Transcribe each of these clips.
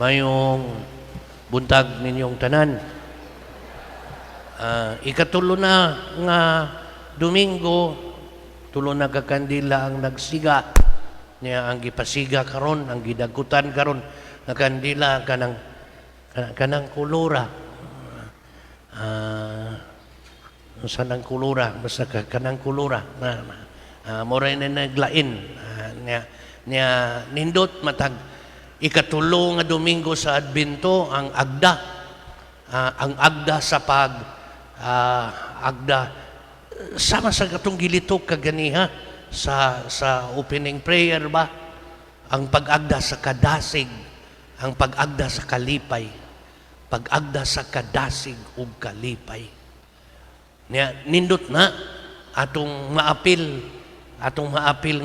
Mayong buntag ninyong tanan. Ikatulo na nga Domingo, tulo na ka kandila ang nagsiga. Niya ang gipasiga karon, ang gidagkutan karon nga kandila kanang kulura. Unsa nang kulura, basta kanang kulura na mura na naglain. Niya nindot matag ikatulo nga Domingo sa Adbento, ang agda, ang agda sa pag agda sama sa katong gilitok kaganiha sa opening prayer ba, ang pag-agda sa kadasig, ang pag-agda sa kalipay, pag-agda sa kadasig ug kalipay. Niya nindot na atong maapil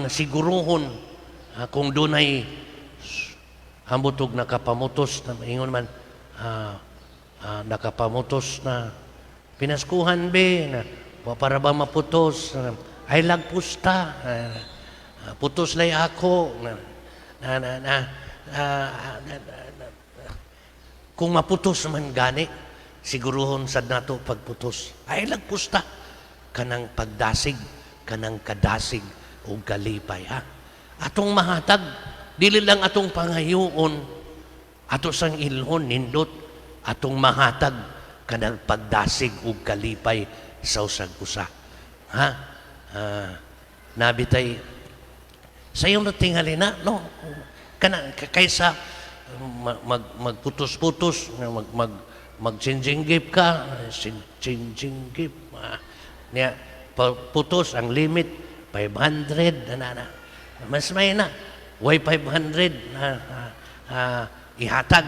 nga siguruhon, kung dunay ambot og nakapamutos na maingon man, nakapamutos na pinaskuhan be na wa para ba maputos, ay lagpusta, putos lay ako na na na, na, kung maputos man gani, siguruhon sad nato pagputos ay lagpusta, kanang pagdasig, kanang kadasig ug kalipay, ha, atong mahatag, dili lang atong pangayoon, ato sang ilhon. Nindot atong mahatag kanang pagdasig ug kalipay sa usag usa, ha. Nabitay sayo na tingali na, no, kana kaysa magputos-putos, mag mag mag-changing gift ka, changing gift, niya putos ang limit 500 na na, na mas may na way 500 na, ihatag,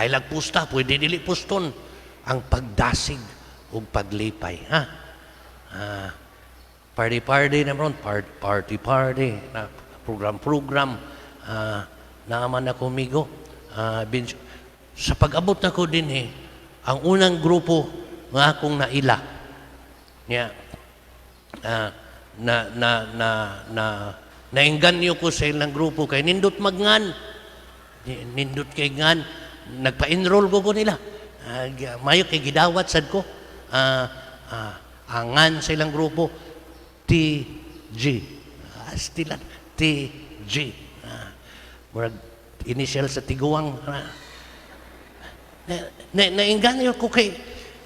ay lagpusta, pwede dili puston, ang pagdasig ug paglipay, ha. Party party na ron, party party na, program program, naaman ako migo, sa pag-abot nako din eh, ang unang grupo nga akong naila niya, na na na na naengganyo ko sa ilang grupo kay nindot magngan, nindot kay ngan. Nagpa-enroll ko nila. Mayo kay gidawat sad ko. Angan sa ilang grupo TG, stilan TG, murag initial sa tiguang. Na naengganyo ko kay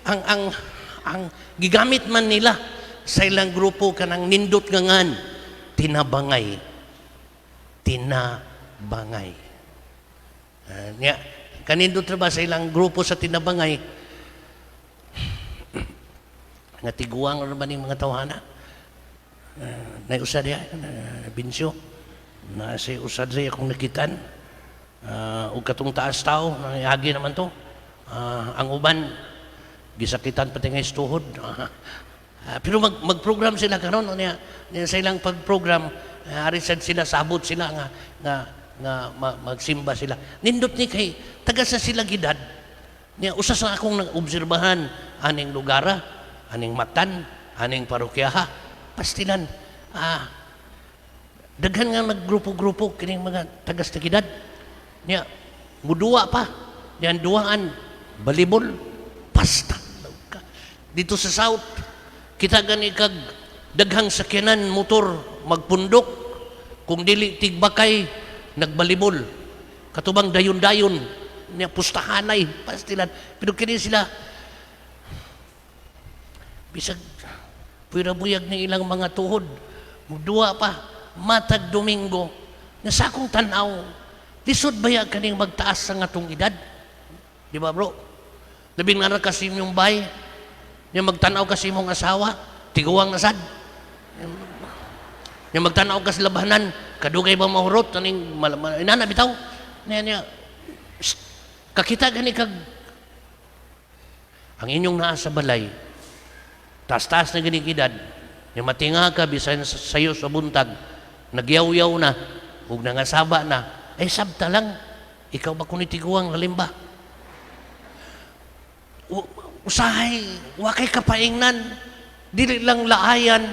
ang gigamit man nila sa ilang grupo kanang nindot nga ngan, tinabangay, tinabangay. Nya kanindot ra ba sa ilang grupo sa tinabangay nga tiguang ra ba ning mga tawhana? Na usa diha binsyo na si usa diha akong nakitan, ug katong taas tao agi naman to. Ang uban gisakitan pati nga tuhod. Pero mag-program sila karon niya, niya sa ilang pag-program, ari sad sila, sabot sila nga nga nga magsimba sila. Nindot ni kay taga sa sila gidad. Niya usa sa akong nag-obserbahan aning lugara, aning Mactan, aning parokyaha, pastilan, daghan nga naggrupo-grupo kining mga tagas na gidad. Niya muduwa pa. Niya ang duwaan balibol pasta. Dito sa south, kita gani kag daghang sakyanan motor magpundok, kung dili tigbakay nagbalibol, katubang dayon-dayon niya, pustahanay pastilan. Pero kini sila bisag pwera buyag ng ilang mga tuhod, muduwa pa matag Domingo. Na sa akong tanaw, lisod baya kaning magtaas sa ngatong edad, di ba, bro? Labing na kasi inyong bay nya, magtanaw kasi imong asawa, tiguang na sad nya, magtanaw ka sa labanan, kadugay ba mahurot aning inana bitaw niya. Niya shh, kakita gani kag ang inyong naa sa balay, taas-taas na ganing edad nya, matinga ka bisan sayo sa buntag, nagyaw-yaw na ug nangasaba na, ay sabta lang ikaw ba kun tiguang lalimba. Usahay wa kay kapaingnan, dili lang laayan,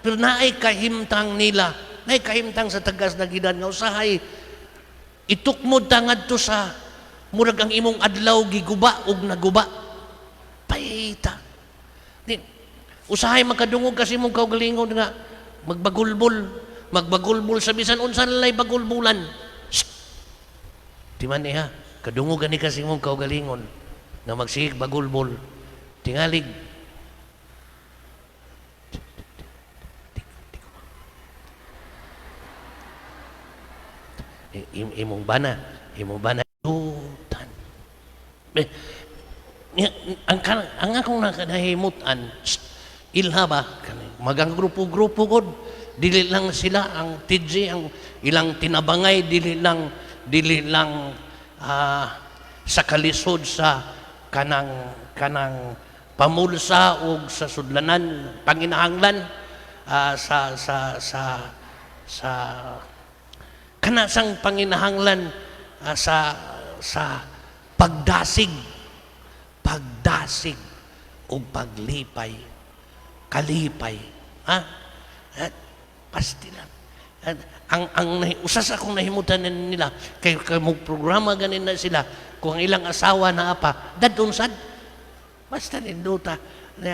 pero naay kahimtang nila, naay kahimtang sa tagas na gidad nga usahay itukmod ta ngadto sa Murag ang imong adlaw giguba ug naguba. Pahita. Di, usahay makadungog kasi imong kaugalingon nga magbagulbol, magbagulbol sa bisan unsa nalay bagulbulan. Shh! Di man niya, kadungog gani kasi imong kaugalingon nga magsigig bagulbol. Tingalig. Imong bana, imong bana dutan. Eh, ang akong nakahimutan, ilha ba magang grupo-grupo god, dili lang sila ang TG, ang ilang tinabangay, dili lang sa kalisod sa kanang kanang pamulsa og sa sudlanan panginahanglan, sa sa sa sa kana sang panginahanglan, sa pagdasig, pagdasig ug paglipay, kalipay, ha. At pastilan at ang usa sa akong nahimutan nila kay mo programa ganin na sila, kung ang ilang asawa na apa dadon sad basta nindota.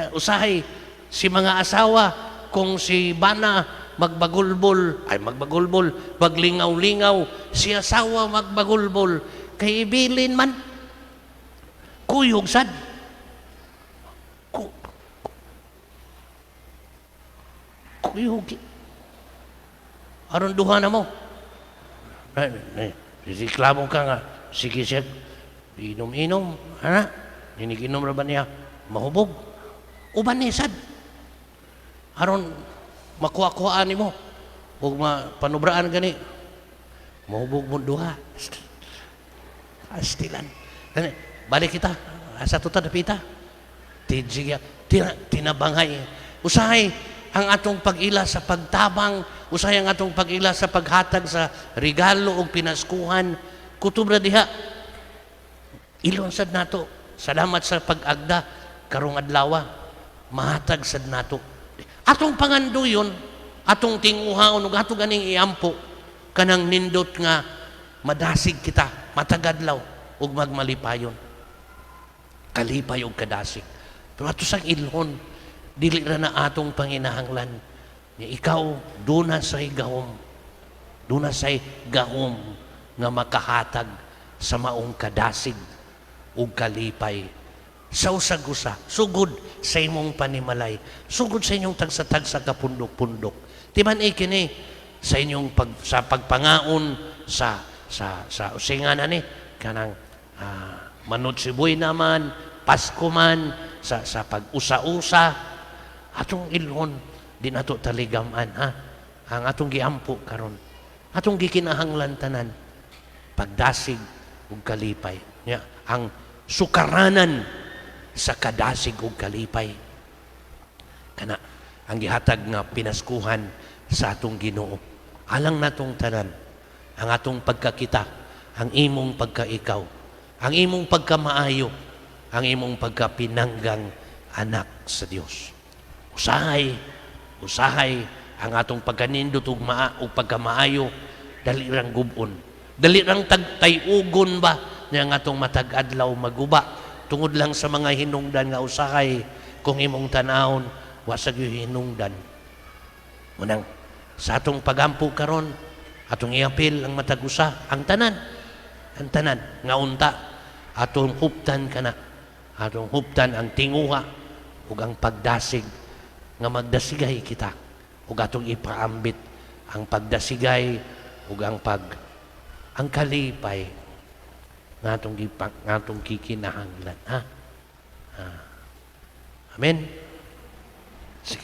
Usahay si mga asawa, kung si bana magbagulbol, ay magbagulbol, maglingaw-lingaw, si asawa magbagulbol kay ibilin man, kuyog sad. Kuyog aron duha na mo. Ay, ay, reklamo ka nga sige siya inom-inom ana, niniginom ra ba niya mahubog uban ni sad aron makuha-kuhaan nimo ug mapanubraan gani, mahubog mo duha. Astilan. Gani, balik kita asa to ta dapita TG tinabangay. Usahay ang atong pag-ila sa pagtabang, usahay ang atong pag-ila sa paghatag sa regalo ug pinaskuhan, kutob ra diha ilon sad nato. Salamat sa pag-agda karong adlaw, mahatag sad nato atong panganduyon, atong tinguhaon ug ato ganing iampo kanang nindot nga madasig kita matag adlaw ug magmalipayon, kalipay ug kadasig. Pero ato sang ilhon, dili ra na atong panginahanglan nga ikaw duna say gahom, duna say gahom nga makahatag sa maong kadasig ug kalipay sa usag usa, sugod sa imong panimalay, sugod sa inyong tagsa-tagsa ka pundok-pundok. Di man eh kini sa inyong sa pagpangaon sa usingan ani kanang Manotse Buena man, Pasko man, sa pag-usa-usa, atong ilhon, di nato taligaman, ha. Ang atong giampo karon, atong gikinahanglan tanan, pagdasig ug kalipay. Ya, ang sukaranan sa kadasig ug kalipay. Kana ang gihatag nga pinaskuhan sa atong Ginoo. Alang natong tanan, ang atong pagkakita, ang imong pagkaikaw, ang imong pagkamaayo, ang imong pagkapinanggang anak sa Dios. Usahay, usahay ang atong pagkanindot ug maa ug pagkamaayo, dali rang gub-on. Dali rang tagtay-ugon ba niya ang atong matag adlaw maguba tungod lang sa mga hinungdan nga usahay kung imong tanawon wa sa gyud hinungdan. Munang sa atong pagampo karon, atong iapil ang matag usa, ang tanan nga unta atong huptan kana, atong huptan ang tinguha ug ang pagdasig nga magdasigay kita ug atong ipaambit ang pagdasigay ug ang kalipay nga atong nga atong kikinahanglan, ha. Amen. Sige.